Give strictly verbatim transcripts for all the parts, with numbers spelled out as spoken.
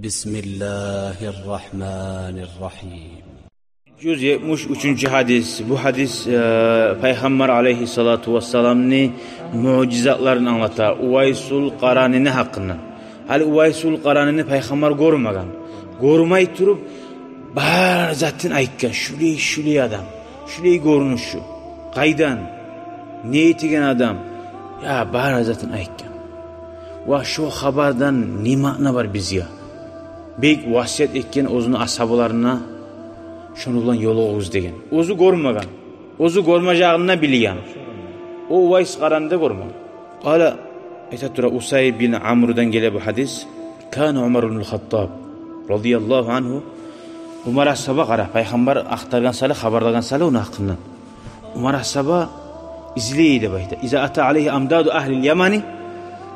بسم الله الرحمن الرحيم. Юз етмиш уьчюнчю гьадис. Бу гьадис, э, Пайхаммар алейгьиссалату вассаламны муъжизатларын англата, Увайсул Къаранини гьакъында. Гьали Увайсул Къаранини Пайхаммар гёрмеген. Гёрмей туруп, бар затын айтгъан. Шулай, шулай адам, шулай гёрюнюшю, къайдан, не этеген адам, я, бар затын айтгъан. Ва шо хабардан не маъна бар бизге? Бек васият этген оьзюню асгьабаларына, шону булан ёлугъугъуз деген. Оьзю гёрмеген, оьзю гёрмежегин билген. О Увайс Къаранини де гёрмеген. Къала, айта тура, Усайд бин Амрдан геле бу гьадис. Кана Умар ибнул Хаттаб, радияллагьу ангьу, Умар асгьаба, къара, Пайхаммар ахтаргъан сали, хабарлагъан сали ону гьакъындан. Умар асгьаба излей деп айта. Иза ата алейгьи амдаду агьлил Ямани,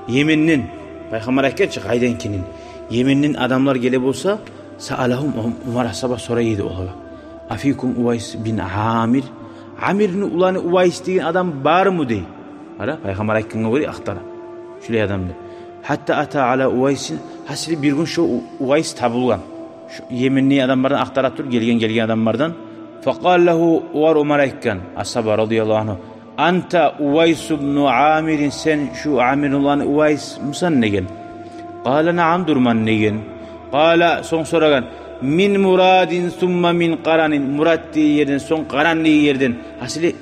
Йеменден, Пайхаммар айтгъан чы, къайдан экенин, Йеменден адамлар геле болса, саалагьум, Умар асгьаба сорай эди олагъа. Афикум Увайс бин Амир? Амирни уланы Увайс деген адам бармы дей. Къара, Пайхаммар айтгъангъа гёре ахтара шулай адамны. Гьатта ата ала Увайсин, гьасили бир гюн шо У-, Увайс табулгъан. Шо Йеменни адамлардан ахтара туруп гелген, гелген адамлардан. Факъала лагьу, огъар Умар айтгъан, асгьаба, радияллагьу ангьу: «Анта Увайс ибну Амирин, сен шу Амирни уланы Увайсмусан?» – деген. Къала: «Наам, дюрмен», – деген. Къала, сонг сорагъан: «Мин Мурадин сумма мин Къаранин?» Мурад деген ерден, сонг Къаран деген ерден. Гьасили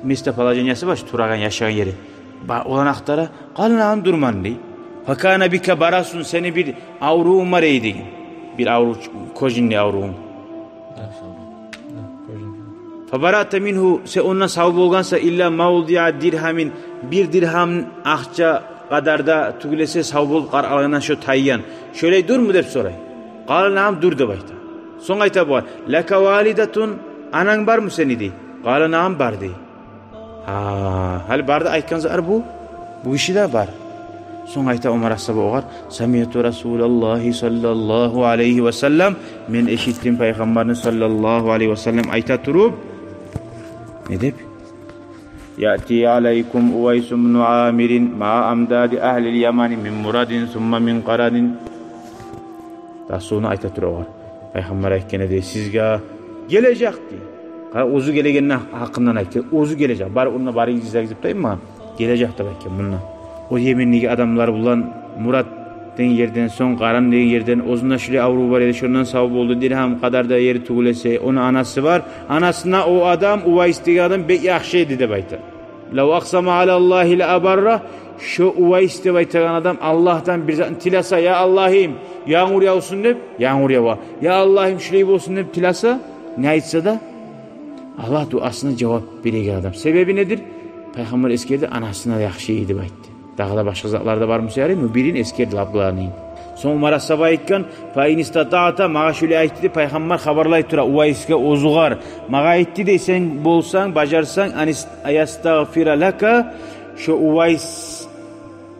местоположениеси бар, турагъан, яшагъан ери. Ба-, оланы ахтара. Къала: «Наам, дюрмен», – дей. «Факана бика барасун, сени бир аврувунг бар эди, – деген. – Бир аврув, кожный аврувунг. Фабарата мингьу, сен ондан сав болгъансан, илла мавдиа диргьамин, бир диргьам акъча къадарда тюгюл эсе сав болуп къар-, къалгъандан шо тайгъан. Шолай дюрмю?» – деп сорай. Къала: «Наам, дюр», – деп айта. Сонг айта бугъар: «Лака валидатун, ананг бармы сени?» – дей. Къала: «Наам, бар», – дей. Гьа, гьали бары да айтгъан зат бу, бу гиши де бар. Сонг айта Умар асгьаба огъар: «Самиъту Расулаллагьи саллаллагьу алайгьи ва саллам, мен эшитдим Пайхаммарны саллаллагьу алайгьи ва саллам айта туруп, не деп: яъти алайкум Увайс ибну Амирин маъа амдади агьлил Ямани мин Мурадин сумма мин Къаранин». Расулуна айта тура огъар. Пайхаммар айтгъан эди, сизге гележек дей. Къара, оьзю гелегенни гьакъындан айтгъан. Оьзю гележек. Бар, онда барыгъыз, излегиз деп айтмагъан. Гележек деп айтгъан мунда. О Йемендеги адамлар булан Мурад деген ерден, сонг Къаран деген ерден, оьзюнде шулай аврув бар эди, шондан сав болду, диргьам къадарда ери тюгюл эсе, ону анасы бар. Анасына о адам, Увайс деген адам бек яхшы эди деп айта. «Лав акъсама алаллагьи ла абарра», шо Увайс деп айтагъан адам Аллагьдан бир затны тилесе, «Я Аллагьым, янгур явсун», – деп, янгур ява. «Я Аллагьым, шулай болсун», – деп тилесе, не айтса да, Аллагь дуасына жавап береген адам. Себеби недир? Пайхаммар эсгерди, анасына яхшы эди деп айтды. Дагъы да башгъа затлар да бар буса ярай, но бирин эсгерди, лап главныйын. Сонг Умар асгьаба айтгъан: «Фа ин истатаъта», магъа шулай айтды, Пайхаммар хабарлай тура Увайсгъа оьзюгер. Магъа айтды дей, сен болсанг, бажарсанг, «ан ис-, ан ястагъфира лака», шо Увайс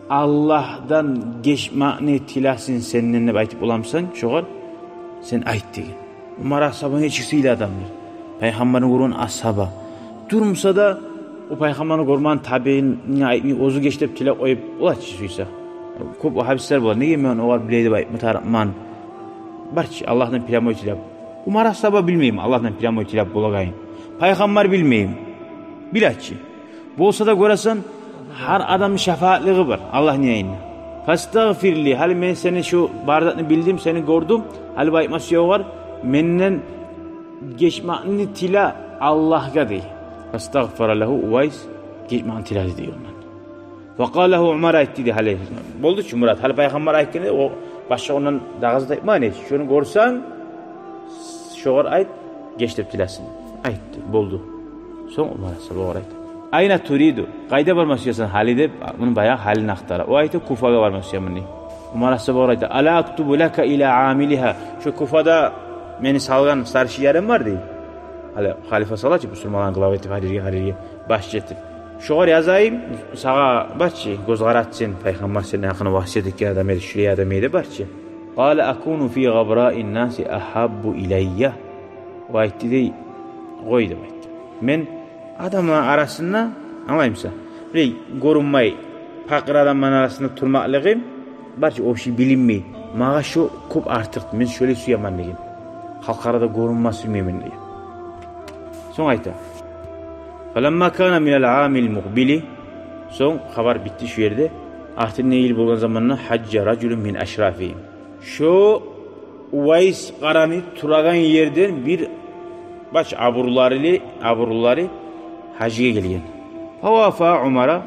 Аллагьдан гечмекни тилесин сенден деп айтып боламысан шогъар, сен айт деген. Умар асгьаба нечик сыйлы адамдыр. Пайхаммарны гёрген асгьаба. Дюр буса да, о Пайхаммарны гёрмеген, табиинге айтмай, оьзю геч деп тилеп къоюп бола чы сюйсе. Кёп о гьадислер бола. Неге мен огъар булай деп айтма тарыкъман? Бар чы, Аллагьдан прямой тилеп. Умар асгьаба билмейми Аллагьдан прямой тилеп болагъанын? Пайхаммар билмейми? Биле чы. Болса да, гёресен, гьар адамны шафаатлыгъы бар Аллагьны янында. «Фастагъфир ли, гьали мен сени, шу бар затны билдим, сени гёрдюм, гьали бу айтма сюе огъар, менден гечмекни тиле Аллагьгъа», – дей. «Фастагъфара лагьу», Увайс гечмекни тиледи дей ондан. «Ва къала лагьу», Умар айтды дей, гьали болду чу Мурад. Гьали Пайхаммар айтгъан эди, о башгъа ондан дагъы зат айтмагъан эди. Шону гёрсенг, шогъар айт, геч деп тилесин. Айтды, болду. Сонг Умар асгьаба огъар айта: «Айна туриду? Къайда барма сюесен гьали?» – деп, муну баягъы гьалин ахтара. О айта: «Куфагъа барма сюемен», – дей. Умар асгьаба огъар айта: «Ала актубу лака ила амилигьа? Шо Куфада мени салгъан старший ярым бар, – дей. – Гьали халифа сала чы бусурманланы глава этип, гьар ерге, гьар ерге башчы этип. Шогъар язайым, сагъа, бар чы, гёз къаратсын, Пайхаммар сени гьакъынгда васият этген адам эди, шулай адам эди, бар чы». «Къала акуну фи гъабраин наси агьаббу илайя». О айтды дей: «Къой, – деп айтды, – мен адамланы арасында, англаймысан, булай гёрюнмей, пакъыр адамланы арасында турмакълыгъым, бар чы, общий билинмей, Магъа шо кёп артыкъ, мен шолай сюемен деген. Халкъ арада гёрюнме сюймеймен деген. Сонг айта: «Фаламма кана минал амил мукъбили». Сонг хабар битди шу ерде. Артындагъы йыл болгъан заманда: «Хажжа ражулун мин ашрафигьим». Шо Увайс къарани турагъан ерден бир баш абурлары, абурлары гьажгъа гелген. Фавафа Умара,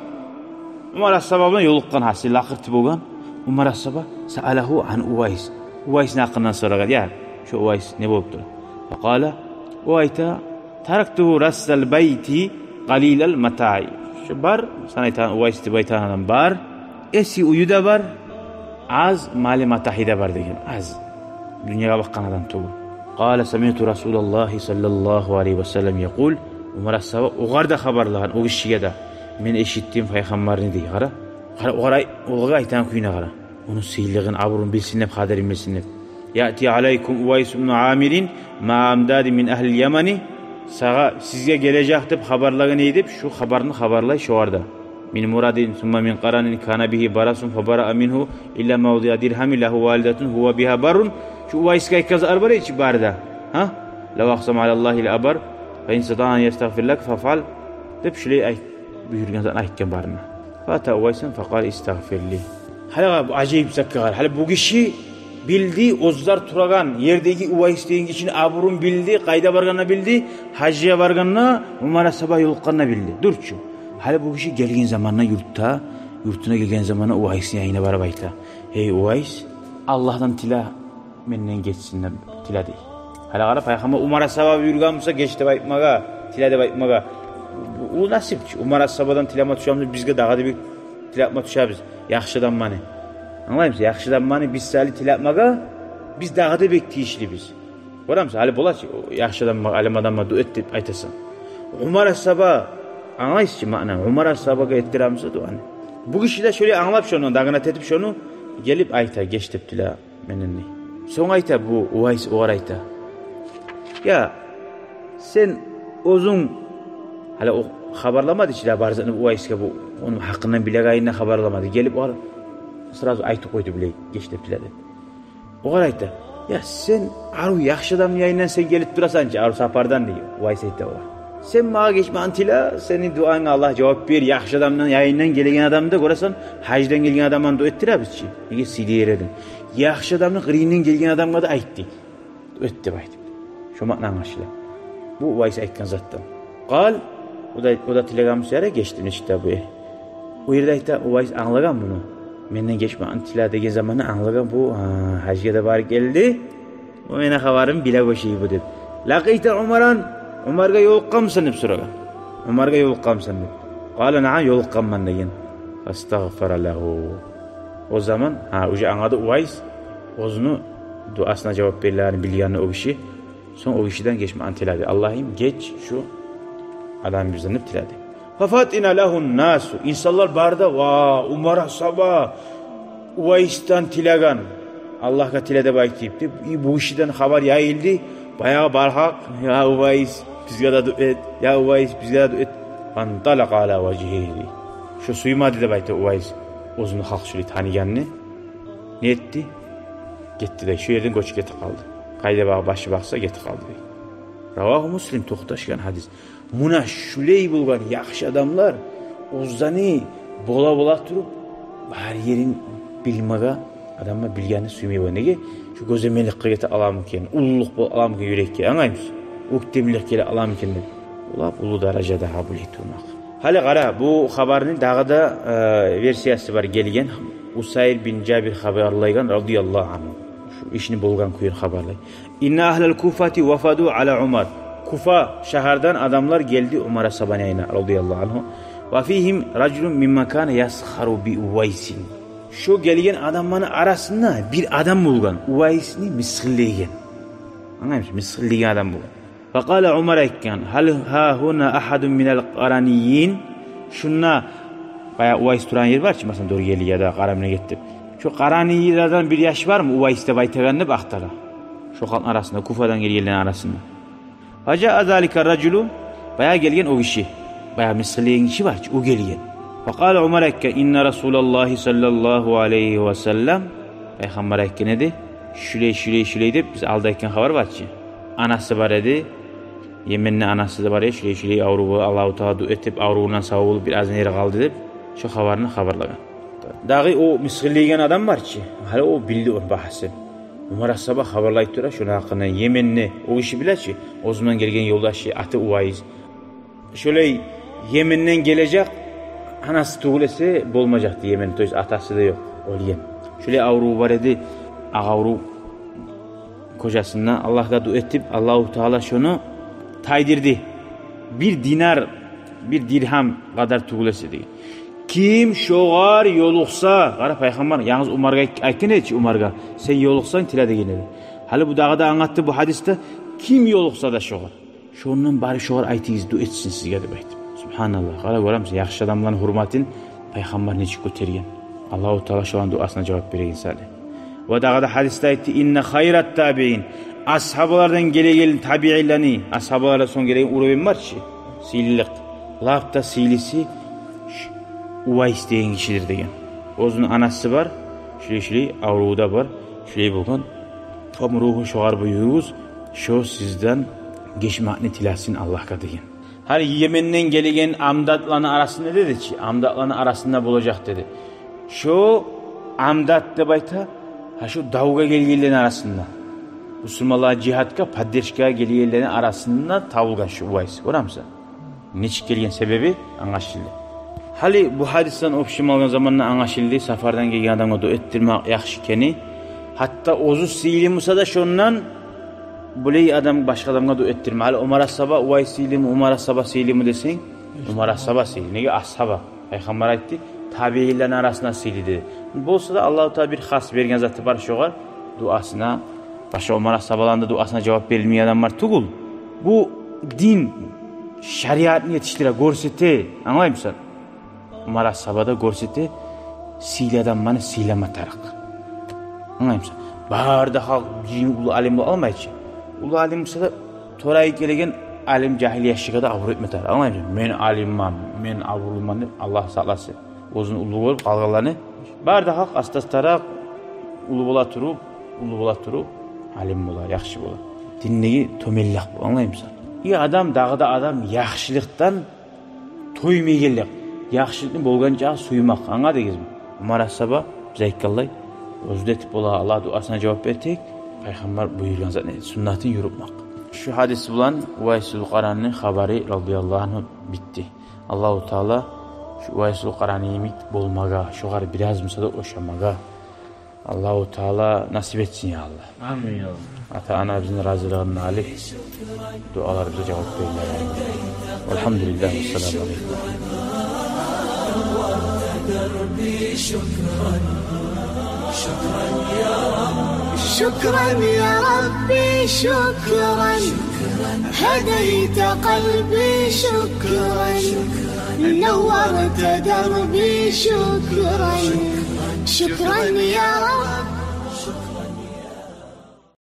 Умар асгьаба булан ёлукъгъан, гьасили лакъырты болгъан. Умар асгьаба саалагьу ан Увайс. Увайсны гьакъындан сорагъан, я, шо Увайс не болуп тура? Факъала, о айта: «Тарактугьу рассал байти къалилал матаи». Шо бар, сен айтагъан Увайс деп айтагъан адам бар. Эси уьюде бар, аз малы-матагьы да бар деген, аз. Дюньягъа бакъгъан адам тюгюл. Къала: «Самиъту Расулаллагьи саллаллагьу алайгьи ва саллам якъул». Умар асгьаба огъар да хабарлагъан, о гишиге де: «Мен эшитдим Пайхаммарны», – дей. Къара, къара, огъар ай-, огъар айтагъан кююне къара. Ону сыйлыгъын, абурун билсин деп, къадирин билсин деп. «Яъти алайкум Увайс ибну Амирин ма амдадин мин агьлил Ямани». Сагъа, сизге гележек деп хабарлагъан эди деп, шу хабарны хабарлай шогъар да. «Мин мурадин, сумма мин къаранин кана бигьи барасун фабараа мингьу, илла мавдиа диргьамин лагьу валидатун гьува бигьа баррун». Шу Увайсгъа айтгъан затлар бар эди чи бары да. Гьа? «Лав акъсама алаллагьи ла абар, фа ин истатаа ан ястагъфира лак фафъал», – деп шулай айт-, буюргъан затны айтгъан барына. Фаата Увайсан факъала: «Истагъфир ли». Гьали къара, бу ажайып затгъа къара. Гьали бу гиши билди, оьзлер турагъан ердеги Увайс деген гишини абурун билди, къайда баргъанын билди, гьажгъа баргъанда, Умар асгьаба ёлукъгъанда билди. Дюр чю. Гьали бу гиши гелген заманда юртда, юртуна гелген заманда Увайсны янына барып айта: «Гьей Увайс, Аллагьдан тиле, менден гечсин деп тиле», – дей. Гьали къара, Пайхаммар Умар асгьаба буюргъан буса геч деп айтмагъа, тиле деп айтмагъа. Бу, бу насип чи. Умар асгьабадан тилеме тюшебиз, бизге дагъы да бир тилеме тюшебиз. Яхшы адамланы. Англаймысыз? Яхшы адамланы биз сали тилемеге биз дагъы да бек тийишлибиз. Гёремисиз, гьали бола чы, о яхшы адамгъа, алим адамгъа дуа эт деп айтасан. Умар асгьаба, англайсыз чы маънаны, Умар асгьабагъа этдиремиз дуаны. Бу гиши де шолай англап шону, дагъына тетип шону, гелип айта: «Геч деп тиле менден», – дей. Сонг айта бу Увайс, огъар айта: «Я, сен оьзюнг», – гьали о хабарламады чы да бар затны Увайсгъа, бу ону гьакъындан билегенине хабарламады. Гелип огъар сразу айтып къойду: «Биле, геч деп тиле», – деп. Огъар айта: «Я, сен арив яхшы адамны янындан сен гелип турасан чы, арив сапардан», – дей. Увайс айта огъар: «Сен магъа гечмекни тиле, сени дуанга Аллагь жавап бер, яхшы адамны янындан гелген адамны да, гёресен, гьаждан гелген адамгъа дуа этдиребиз чи, неге сыйлы ер эдинг. Яхшы адамны къырыйындан гелген адамгъа да айт», – дей. «Дуа эт», – деп айтып. Шо маъна англашыла. Бу Увайс айтгъан затдан. Къал, о да, о да тилеген буса ярай, геч деп, нечик де бу. О ерде айта, Увайс англагъан муну. «Менден гечмекни тиле» деген заманда англагъан бу, гьа, гьажгъа да барып гелди. Бу мени хабарым биле бошай бу деп. «Лакъийта Умаран, Умаргъа ёлукъгъанмысан?» – деп сорагъан. «Умаргъа ёлукъгъанмысан?» – деп. «Къала: наам, ёлукъгъанман», – деген. «Фастагъфара лагьу». О заман, гьа, уже англады Увайс, оьзюню дуасына жавап берилегенин билгенде о гиши, сонг о гишиден гечмекни тиледи. «Аллагьым, геч шу адамны бизин», – деп тиледи. «Фафатина лагьун насу». Инсанлар бары да: «Ва, Умар асгьаба Увайсдан тилеген, Аллагьгъа тиле деп айтып», – деп, и бу гишиден хабар яйылды. Баягъы бар халкъ: «Я Увайс, бизге де дуа эт, я Увайс, бизге де дуа эт». «Фанталакъа ала важгьигьи». Шо сюймеди деп айта Увайс, оьзюню халкъ шулай таныгъанны. Не этди? Гетди де, шо ерден гёчюп гетип къалды. Къайда ба-, башы бакъса, гетип къалды дей. Равагьу Муслим, токъташгъан гьадис. Муна шулай болгъан яхшы адамлар оьзлени бола-бола туруп, бар ерин билмеге адамлар билгенни сюймей болгъан. Неге? Шо гёземеллик къыйгъыта аламы экен, уллулукъ бола аламы экен юрекге, англаймысыз? Оьктемлик геле аламы экен деп. Олар уллу даражада къабул этип турмакъ. Гьали къара, бу хабарны дагъы да, э, версиясы бар гелген. Усайр бин Жабир хабарлайгъан, радияллагьу ангьу. Шу ишни болгъан кюйню хабарлай. «Инна агьлал Куфати вафаду ала Умар». Куфа шагьардан адамлар гелди Умар асгьабаны янына, радияллагьу ангьу. «Ва фигьим ражулун мимман кана ясхару би Увайсин». Шо гелген адамланы арасында бир адам болгъан, Увайсны мысгъыллайгъан. Англаймысыз? Мысгъыллайгъан адам болгъан. «Факъала», Умар айтгъан: «Гьал гьагьуна агьадун минал къаранийин?» Шунда, баягъы Увайс турагъан ер бар чы, масала, Доргели яда Къараминеге гетип. «Шо къаранилерден бир яш бармы, Увайс деп айтагъан?» – деп ахтара. Шо халкъны арасында, Куфадан гелгенлени арасында. «Фажаа залика ражулу», баягъы гелген о гиши. Баягъы мысгъыллайгъан гиши бар чы, о гелген. «Факъала», Умар айтгъан: «Инна Расулаллагьи саллаллагьу алайгьи ва саллам». Пайхаммар айтгъан эди, шулай, шулай, шулай деп, биз алда айтгъан хабар бар чы. Анасы бар эди, Йеменде анасы да бар эди, шулай, шулай аврув, Аллагьу Таала дуа этип, аврувундан сав болуп, бир аз ери къалды деп, шо хабарны хабарлагъан. Дагъы о мысгъыллайгъан адам бар чы, гьали о билди ону багьасын. Умар асгьаба хабарлай тура шону гьакъында, Йеменде, о гиши биле чи, оьзюнден гелген ёлдашы, аты Увайс. Шолай Йеменден гележек, анасы тюгюл эсе болмажакъ дей, Йемен, то есть атасы да ёкъ, оьлген. Шолай аврув бар эди, агъа аврув кожасында, Аллагьгъа дуа этип, Аллагьу Таала шону тайдырды. Бир динар, бир диргьам къадар тюгюл эсе деген. Ким шогъар ёлукъса, къара, пайхаммар янгыз Умаргъа айт-, айтгъан эди чи, Умаргъа, сен ёлукъсанг, тиле деген эди. Гьали бу дагъы да англатды бу гьадисде, ким ёлукъса да шогъар, шондан барып шогъар айтыгъыз, дуа этсин сизге деп айтып. Субгьаналлагь. Къара, гёремисен, яхшы адамланы гьюрматын пайхаммар нечик гётерген. Аллагьу Таала шоланы дуасына жавап береген сали. Ва дагъы да гьадисде айтды: «Инна хайрат табиин». Асгьабалардан гелеген табиинлени, асгьабалардан сонг гелеген уровень бар чы, сыйлылыкъ. Лап да сыйлысы ш-, Увайс деген гишидир деген. Оьзюню анасы бар, шулай-шулай авруву да бар, шулай болгъан. Къавму руху шогъар буюругъуз, шо сизден гечмекни тилесин Аллагьгъа деген. Гьали Йеменден гелеген амдатланы арасында деди чи, амдатланы арасында болажакъ деди. Шо амдат деп айта, гьа, шо давгъа гелгенлени арасында, бусурманлагъа жигьатгъа поддержкагъа гелгенлени арасында табулгъан шо Увайс. Гёремисен? Нечик гелген себеби англашылды. Гьали бу гьадисден общем алгъан заманда англашылды, сапардан гелген адамгъа дуа этдирмек яхшы экени. Гьатта оьзю сыйлы буса да шондан, булай адам башгъа адамгъа дуа этдирме. Гьали Умар асгьаба Увайс сыйлымы, Умар асгьаба сыйлымы десенг, Умар асгьаба сыйлы. Неге? Асгьаба. Пайхаммар айтды, табиинлени арасында сыйлы деди. Болса да Аллагьу Таала бир хас берген заты бар шогъар, дуасына. Башгъа Умар асгьабаланы да дуасына жавап берилмеген адам бар тюгюл. Бу дин шариатны етишдире, гёрсете, англаймысан? Умар асгьаба да гёрсете, сыйлы адамланы сыйлама тарыкъ. Англаймысан? Бары да халкъ жыйын уллу алим бола алмай чы. Уллу алим буса да, торайып гелеген алим жагьил яшгъа да абур этме тарыкъ. Англаймысан? Мен алимман, мен абурлуман деп, Аллагь сакъласын. Оьзюн уллу гёрюп къалгъанланы. Бары да халкъ аста-астаракъ уллу бола туруп, уллу бола туруп, алим бола, яхшы бола. Диндеги тёменлик бу, англаймысан? И адам, дагъы да адам яхшылыкъдан тоймайгъанлыкъ, яхшылыкъны болгъанча сюймек. Англадыгъызмы? Умар асгьаба, биз айтгъанлай, оьзю де этип бола, Аллагь дуасына жавап бере тек, пайхаммар буюргъан затны, суннатын юрютмек. Шу гьадис булан Увайсул Къаранны хабары, радияллагьу ангьу, битди. Аллагьу Таала шу Увайсул Къаран йимик болмагъа, шогъар бираз буса да ошамагъа Аллагьу Таала насип этсин, я Аллагь. Амин, я Аллагь. Ата-анабызны разилигин алып, дуаларыбызгъа жавап берсин, я Аллагь. Валгьамдулиллагь, вассаламу алайкум. شكرا يا ربي، شكرا. هديت قلبي، شكرا. نورت دربي، شكرا. شكرا يا رب.